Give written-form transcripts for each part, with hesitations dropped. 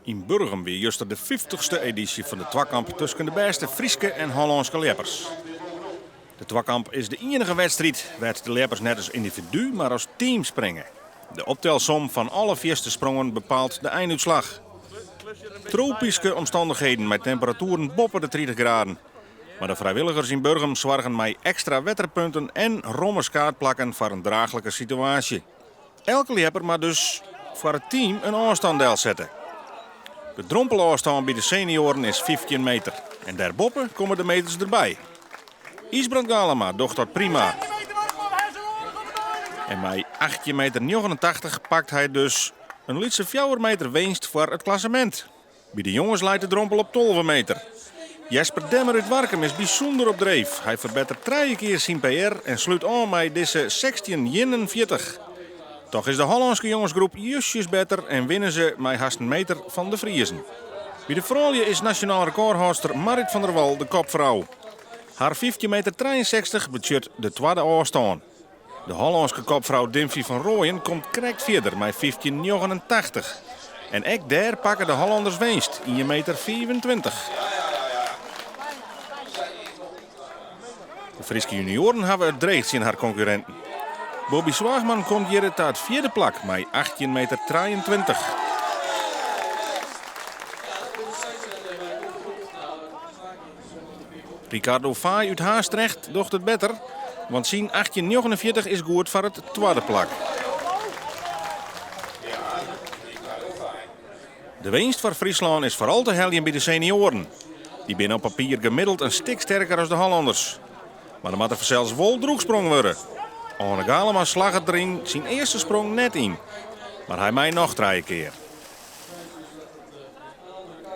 Yn Burgum wie juster de fyftichste edysje fan de twakamp tusken de bêste Fryske en Hollânske ljeppers. De twakamp is de ienige wedstriid wêr't de ljeppers net as yndividu, mar as team springe. De optelsom fan alle fierste sprongen bepaalt de einútslach. Tropyske omstannichheden mei temperatueren boppe de 30 graden. Mar de frijwilligers yn Burgum soargen mei ekstra wetterpunten en romme skaadplakken foar in draachlike situaasje. Elke ljepper moat dus foar it team in ôfstân delsette. De drompelôfstân by de senioaren is 15 meter en dêrboppe komme de meters derby. Ysbrand Galama docht dat prima. En mei 18 meter 89 pakt hy dus in lytse fjouwer meter winst foar it klassemint. By de jonges leit de drompel op 12 meter. Jesper Demmer út Warkum is bysûnder op dreef. Hy ferbettert trije kear syn PR en slút ôf mei dizze 16,41. Toch is de Hollânske jongesgroep justjes better en winne se mei hast in meter fan de Friezen. By de froulju is nasjonaal rekôrhâldster Marrit van der Wal de kopfrou. Har 15 meter 63 betsjut de twadde ôfstân. De Hollânske kopfrou Dimphy van Rooijen komt krekt fierder mei 15,89. En ek dêr pakke de Hollanders winst, 1 meter 25. De Fryske junioaren hawwe it dreech tsjin har konkurrinten. Bobby Zwaagman komt hjir ta it fjirde plak mei 18 meter 23. Ricardo Faaij út Haastrecht docht it better, want syn 18,49 is goed foar it twadde plak. De winst foar Fryslân is foaral te heljen by de senioaren. Dy binne op papier gemiddeld in stik sterker as de Hollanders. Mar der moat der fansels wol drûchsprong wurde. Oane Galama slagget der yn syn earste sprong net yn. Mar hy mei noch trije kear.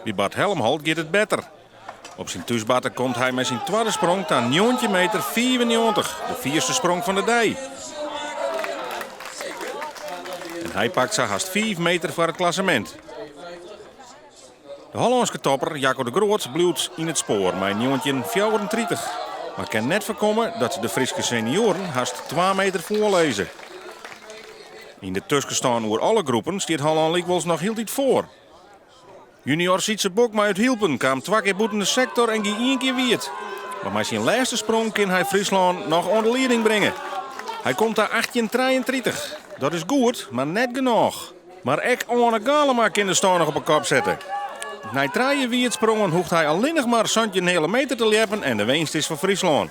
By Bart Helmholt giet it better. Op syn thúsbarte komt hy mei syn twadde sprong ta 19 meter 95, de fierste sprong fan de dei. En hy pakt sa hast 5 meter foar it klassemint. De Hollânske topper Jaco de Groot bliuwt yn it spoar mei 1934, mar kin net foarkomme dat de Fryske senioaren hast 2 meter foarlizze. Yn de tuskenstân oer alle groepen stiet Hollân lykwols noch hieltyd foar. Junior Sietse Bokma út Hylpen kaam twa kear bûten de sektor en gie ien kear wiet. Mar mei syn lêste sprong kin hy Fryslân noch oan de lieding bringe. Hy komt ta 1833. Dat is goed, mar net genôch. Mar ek Oane Galema kin de stân noch op 'e kop sette. Nei trije wietsprongen hoecht hy allinnich mar santjin heale meter te ljeppen en de winst is foar Fryslân.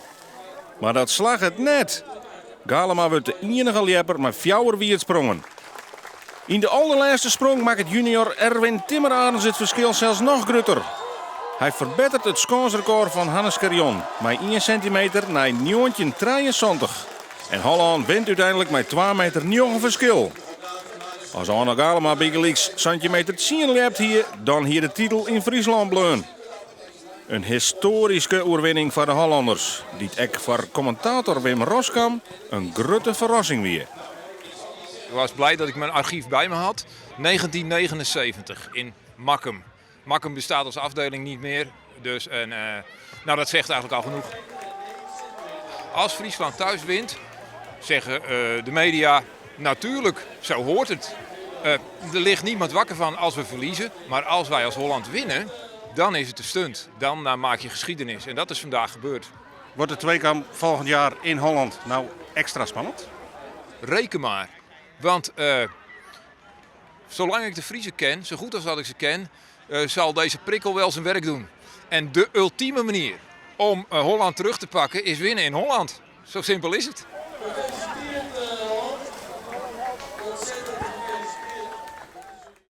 Mar dat slagget net. Galema wurdt de iennige ljepper mei fjouwer wietsprongen. Yn de alderlêste sprong makket junior Erwin Timmerarends it ferskil sels noch grutter. Hy ferbettert it skânsrekôr fan Hannes Scherjon mei ien sentimeter nei 1973. En Hollân wint úteinlik mei twa meter njoggen ferskil. As Oane Galema bygelyks santjin meter tsien ljept hie, dan hie de titel yn Fryslân bleaun. In histoaryske oerwinning foar de Hollanners, dy't ek foar kommentator Wim Roskam in grutte ferrassing wie. Ik was blij dat ik mijn archief bij me had. 1979 in Makkum. Makkum bestaat als afdeling niet meer. Dus, en, uh, nou, dat zegt eigenlijk al genoeg. Als Friesland thuis wint, zeggen uh, de media natuurlijk, zo hoort het. Uh, er ligt niemand wakker van als we verliezen. Maar als wij als Holland winnen, dan is het een stunt. Dan uh, maak je geschiedenis. En dat is vandaag gebeurd. Wordt de tweekamp volgend jaar in Holland nou extra spannend? Reken maar. Want uh, zolang ik de Friezen ken, zo goed als dat ik ze ken, uh, zal deze prikkel wel zijn werk doen. En de ultieme manier om uh, Holland terug te pakken is winnen in Holland. Zo simpel is het.